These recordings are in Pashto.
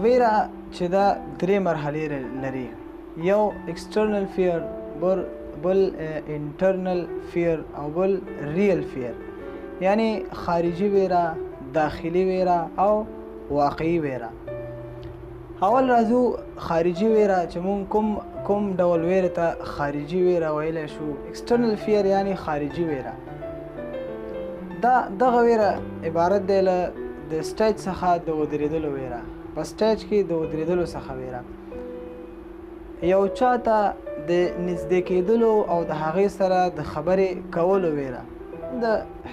ویره چې دا درې مرحلې لري، یو external fear، بل internal fear او بل real fear، یعنی خارجي ویره، داخلي ویره او واقعي ویره. اول راځو خارجي ویره، چې مونږ کوم ډول ویره ته خارجي ویره ویلی شو. external fear یعنی خارجي ویره، دا دغه ویره عبارت دی له د stage څخه د ودرېدلو ویره، په stage کې د ودرېدلو څخه ویره، یو چاته د نږدې کېدلو او د هغې سره د خبرې کولو ویره، د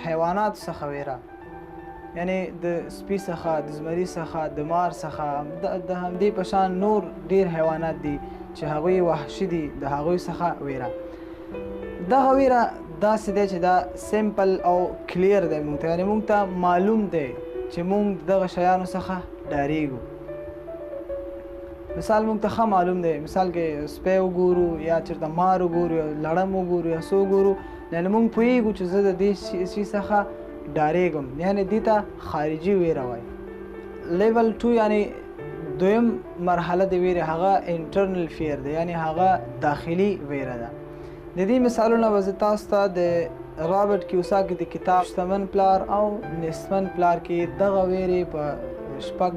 حیواناتو څخه ویره، یعنی د سپي څخه، د زمري څخه، د مار څخه، د همدې په شان نور ډیر حیوانات دي چې هغوی وحشي دي، د هغوی څخه ویره. دغه ویره داسې دی چې دا simple او clear دی مونږ ته، یعنی مونږ ته معلوم دی چې مونږ دغه شیانو څخه ډاریږو. مثال مونږ ته ښه معلوم دی، مثال کې سپی وګورو یا چېرته مار وګورو یا لړم وګورو یا څه وګورو، یعنی مونږ پوهېږو چې زه د دې شي څخه ډاریږم، یعنی دې ته خارجي ویره وایي. level 2 یعنی دویم مرحله د ویرې هغه internal fear دی، یعنی هغه داخلي ویره ده. د دې مثالونه به زه تاسو ته د رابرټ کیوساکي د کتاب شتمن پلار او نیستمن پلار کې دغه ویرې په شپږ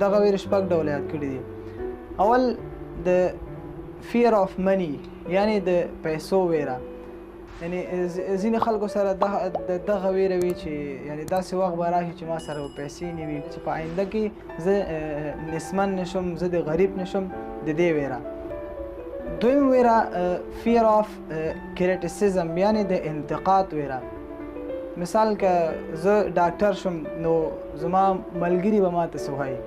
دغه ویرې شپږ ډوله یاد کړي دي. اول د fear of money یعنی د پیسو ویره، یعنی ځینې خلکو سره د دغه ویره وي چې یعنی داسې وخت به راشي چې ما سره به پیسې نه وي، چې په آینده کې زه نیستمن نشم، زه د غریب نشم، د دې ویره. دویم ویره fear of criticism یعنی د انتقاد ویره. مثال که زه ډاکټر شم نو زما ملګري به ماته څه وایي،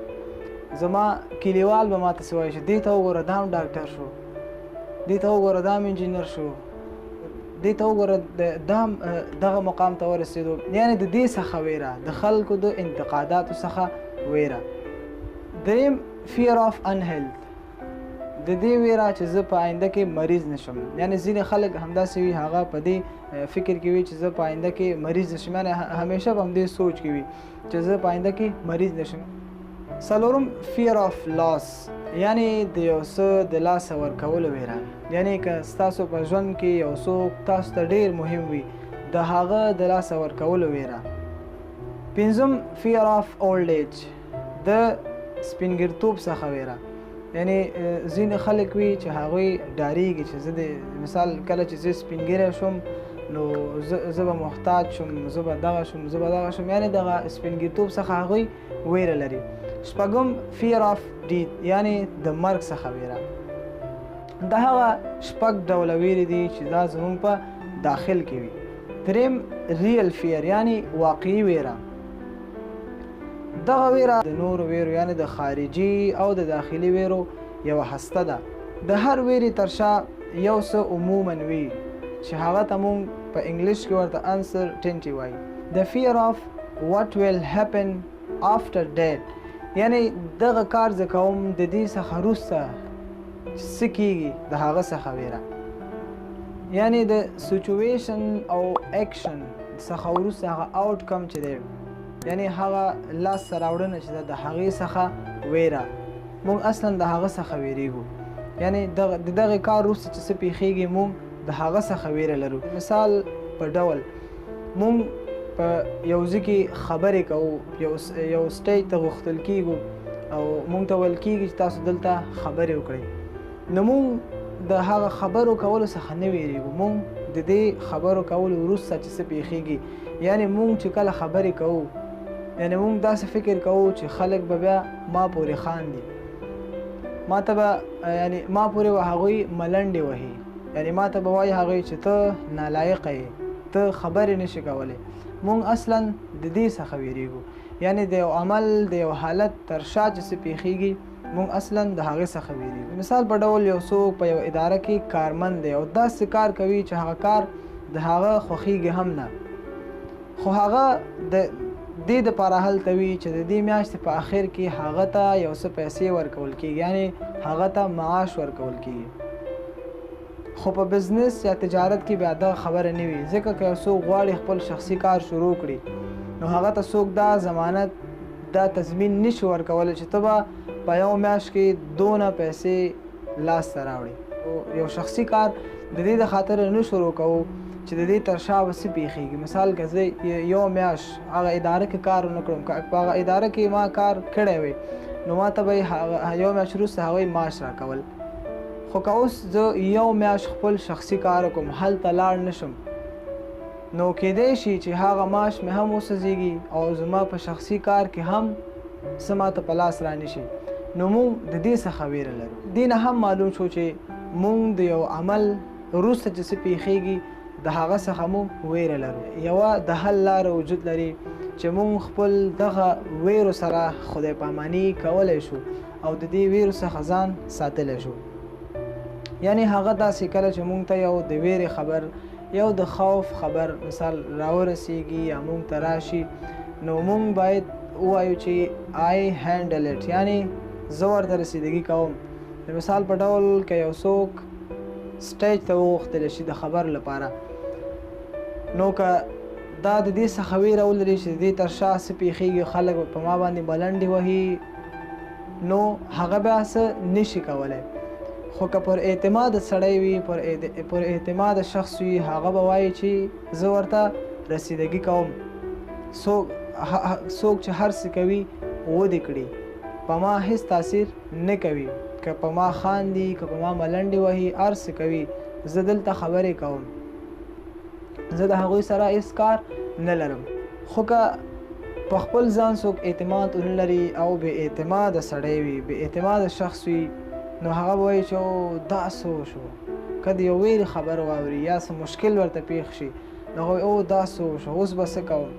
زما کلیوال به ماته څه وایي چې دې ته وګوره دا هم ډاکټر شو، دې ته وګوره دا هم انجینر شو، دې ته وګوره دا هم دغه مقام ته ورسېدو، یعنی د دې څخه ویره، د خلکو د انتقاداتو څخه ویره. دریم fear of unhealth، د دې ویره چې زه په آینده کې مریض نشم، یعنی ځینې خلک همداسې وي، هغه په دې فکر کې وي چې زه په آینده کې مریض نشم، یعنی همیشه په همدې سوچ کې وي چې زه په آینده کې مریض نشم. څلورم fear of loss یعنی د یو څه د لاسه ورکولو ویره، یعنی که ستاسو په ژوند کې یو څوک تاسو ته ډیر مهم وي د هغه د لاسه ورکولو ویره. پنځم fear of old age، د سپینګرتوب څخه ویره، یعنی ځینې خلک وي چې هغوی ډاریږي چې زه د مثال کله چې زه سپینګری شوم نو زه به محتاج شم، زه به دغه شم، زه به دغه شم، یعنی دغه سپینګرتوب څخه هغوی ویره لري. شپږم fear of death یعنی د مرګ څخه ویره. دا هغه شپږ ډوله ویرې دي چې دا زموږ په داخل کې وي. دریم real fear یعنی واقعي ویره. دغه ویره د نورو ویرو یعنی د خارجي او د داخلي ویرو یوه هسته ده. د هر ویرې تر شا یو څه عموما وي چې هغه ته مونږ په انګلیش کې ورته uncertainty وایي. The fear of what will happen after death یعنی دغه کار زه کوم د دې څخه وروسته څه کیږي د هغه څخه ویره، یعنی د situation او اکشن څخه وروسته هغه outcome چې دی، یعنی هغه لاسته راوړنه چې ده د هغې څخه ویره، موږ اصلا د هغه څخه ویریږو، یعنی د دغه کار وروسته چې څه پیښیږي موږ د هغه څخه ویره لرو. مثال په ډول موږ په یو ځای کې خبرې کوو، یو stage ته غوښتل کیږو او موږ ته ویل کیږي چې تاسو دلته خبرې وکړئ، نو موږ د هغه خبرو کولو څخه نه ویریږو، موږ د دې خبرو کولو وروسته چې څه پیښیږي، یعنی موږ چې کله خبرې کوو یعنی موږ داسې فکر کوو چې خلک به بیا ما پورې خاندي، ما ته به یعنی ما پورې به هغوی ملنډې وهي، یعنی ما ته به وایي هغوی چې ته نالایقه یې، ته خبرې نشي کولی. موږ اصلا د دې څخه ویریږو، یعنی د یو عمل د یو حالت تر شا چې څه پیښیږي موږ اصلا د هغې څخه ویریږو. مثال په ډول یو څوک په یو اداره کې کارمند دی او داسې کار کوي چې هغه کار د هغه خوښیږي هم نه، خو هغه د دې دپاره هلته وي چې د دې میاشتې په اخر کې هغه ته یو څه پیسې ورکول کیږي، یعنی هغه ته معاش ورکول کیږي. خو په business یا تجارت کې بیا دغه خبره نه وي، ځکه که یو څوک غواړي خپل شخصي کار شروع کړي نو هغه ته څوک دا ضمانت دا تضمین نشي ورکولی چې ته به په یو میاشت کې دونه پیسې لاسته راوړې. یو شخصي کار د دې د خاطره نه شروع کوو چې د دې تر شا به څه پېښېږي. مثال که زه یو میاشت هغه اداره کې کار ونه کړم، که په هغه اداره کې ما کار کړی وي نو ما ته به یو میاشت وروسته هغوی معاش راکول، خو که اوس زه یو میاشت خپل شخصي کار وکړم هلته لاړ نشم نو کیدای شي چې هغه معاش مې هم وسوځېږي او زما په شخصي کار کې هم څه ماته په لاس رانشي. نو موږ د دې څخه ویره لرو. دې نه هم معلوم شو چې موږ د یو عمل وروسته چې څه پېښېږي د هغه څخه موږ ویره لرو. یوه د حل لاره وجود لري چې موږ خپل دغه ویرو سره خدای پاماني کولی شو او د دې ویرو څخه ځان ساتلی شو. یعنی هغه داسې کله چې موږ ته یو د ویرې خبر، یو د خوف خبر مثال راورسیږي یا موږ ته راشي نو موږ باید ووایو چې I handle it، یعنی زه ورته رسیدګي کوم. د مثال په ډول که یو څوک stage ته وغوښتل شي د خبر لپاره، نو که دا د دې څخه ویره ولري چې د دې تر شا څه پېښېږي، خلک په ما باندې ملنډې وهي، نو هغه بیا څه نشي کولی. خو که پر اعتماد سړی وي، پر اعتماد شخص وي، هغه به وایي چې زه ورته رسیدګي کوم، څوک چې هر څه کوي ودې کړي، په ما هیڅ تاثیر نه کوي، که په ما خاندي، که په ما ملنډې وهي، هر څه کوي، زه دلته خبرې کوم، زه د هغوی سره هیڅ کار نه لرم. خو که په خپل ځان څوک اعتماد ونه لري او بې اعتماده سړی وي، بې اعتماده شخص وي، نو هغه به وایي چې دا څه وشو. که د یو ویرې خبر واوري یا څه مشکل ورته پېښ شي نو هغه وایي او دا څه وشو، اوس به څه کوم،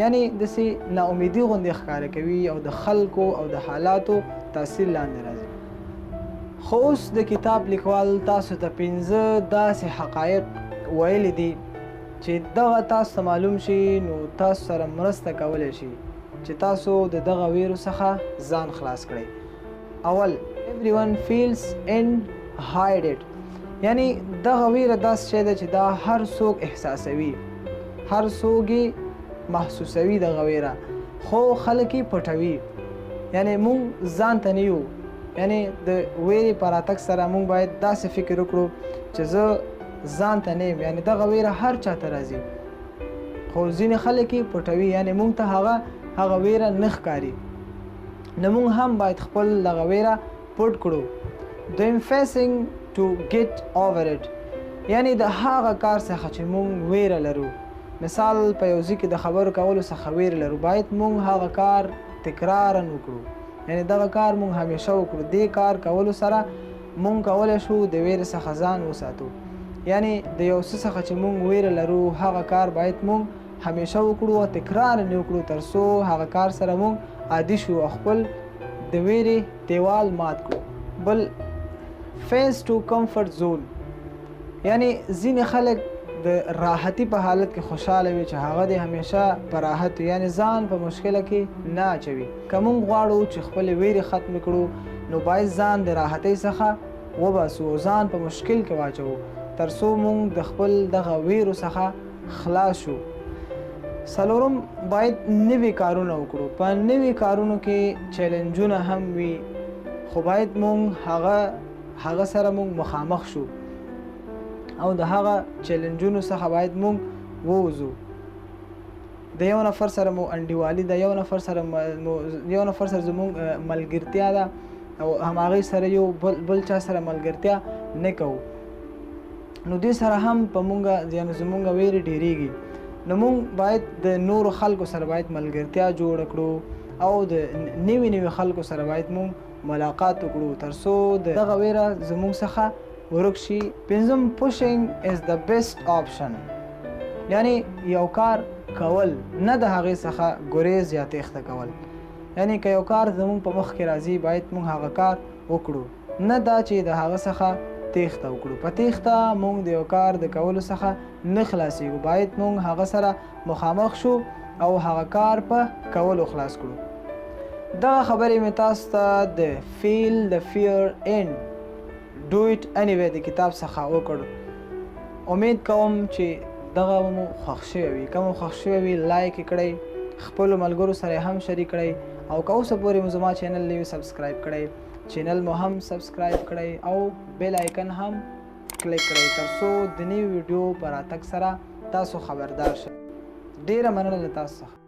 یعنی داسې ناامیدي غوندې ښکاره کوي او د خلکو او د حالاتو تاثیر لاندې راځي. خو اوس د کتاب لیکوال تاسو ته 5 داسې حقایق ویلي دي چې دغه تاسو ته معلوم شي نو تاسو سره مرسته کولی شي چې تاسو د دغه ویرو څخه ځان خلاص کړئ. اول، everyone feels and hide it، یعنی دغه ویره داسې شی ده چې دا هر څوک احساسوي، هر څوک یې محسوسوي دغه ویره، خو خلک یې پټوي. یعنی موږ ځان ته نه یو، یعنی د ویرې په راتګ سره موږ باید داسې فکر وکړو چې زه ځان ته نه یم، یعنی دغه ویره هر چا ته راځي، خو ځینې خلک یې پټوي، یعنی موږ ته هغه ویره نه ښکاري. نو موږ هم باید خپل دغه ویره پټ کړو. دویم، facing to get over it، یعنی د هغه کار څخه چې موږ ویره لرو، مثال په یو ځای کې د خبرو کولو څخه ویره لرو، باید موږ هغه کار تکراراً وکړو، یعنی دغه کار موږ همیشه وکړو. دې کار کولو سره موږ کولی شو د ویرې څخه ځان وساتو. یعنی د یو څه څخه چې موږ ویره لرو هغه کار باید موږ همیشه وکړو او تکراراً یې وکړو تر څو هغه کار سره موږ عادي شو او خپل د ویرې دیوال مات کړو. بل، face to comfort zone، یعنی ځینې خلک د راحتي په حالت کې خوشحاله وي چې هغه دې همیشه په راحت وي، یعنی ځان په مشکله کې نه اچوي. که موږ غواړو چې خپلې ویرې ختمې کړو نو باید ځان د راحتۍ څخه وباسو او ځان په مشکل کې واچوو تر څو موږ د خپل دغه ویرو څخه خلاص شو. څلورم، باید نوي کارونه وکړو. په نوي کارونو کې چیلنجونه هم وي، خو باید موږ هغه سره موږ مخامخ شو او د هغه چیلنجونو څخه باید موږ ووځو. د یو نفر سره مو انډیوالي ده، یو نفر سره زموږ ملګرتیا ده او هماغې سره یو بل چا سره ملګرتیا نه کوو، نو دې سره هم په مونږ یعنی زمونږ ویرې ډېرېږي. نو مونږ باید د نورو خلکو سره باید ملګرتیا جوړه کړو او د نوي نوي خلکو سره باید مونږ ملاقات وکړو تر څو دغه ویره زمونږ څخه ورک شي. پنځم، pushing is the best option، یعنی یو کار کول، نه د هغې څخه ګریز یا تېښته کول. یعنی که یو کار زمونږ په مخ کې راځي باید مونږ هغه کار وکړو، نه دا چې د هغه څخه تېښته وکړو. په تېښته مونږ د یو کار د کولو څخه نه خلاصیږو، باید مونږ هغه سره مخامخ شو او هغه کار په کولو خلاص کړو. دغه خبرې مې تاسو ته د Feel the Fear and Do It Anyway د کتاب څخه وکړ. امید کوم چې دغه مو خوښ شوی وي. که مو خوښ شوی وي like یې کړئ، خپلو ملګرو سره هم شریک کړئ او که اوسه پورې مو زما چینل نه وي سبسکرایب کړی، چینل مو هم سبسکرایب کړئ او بیل آیکن هم کلیک کړئ ترڅو د نوي ویډیو په راتګ سره تاسو خبردار شئ. ډیره مننه له تاسو څخه.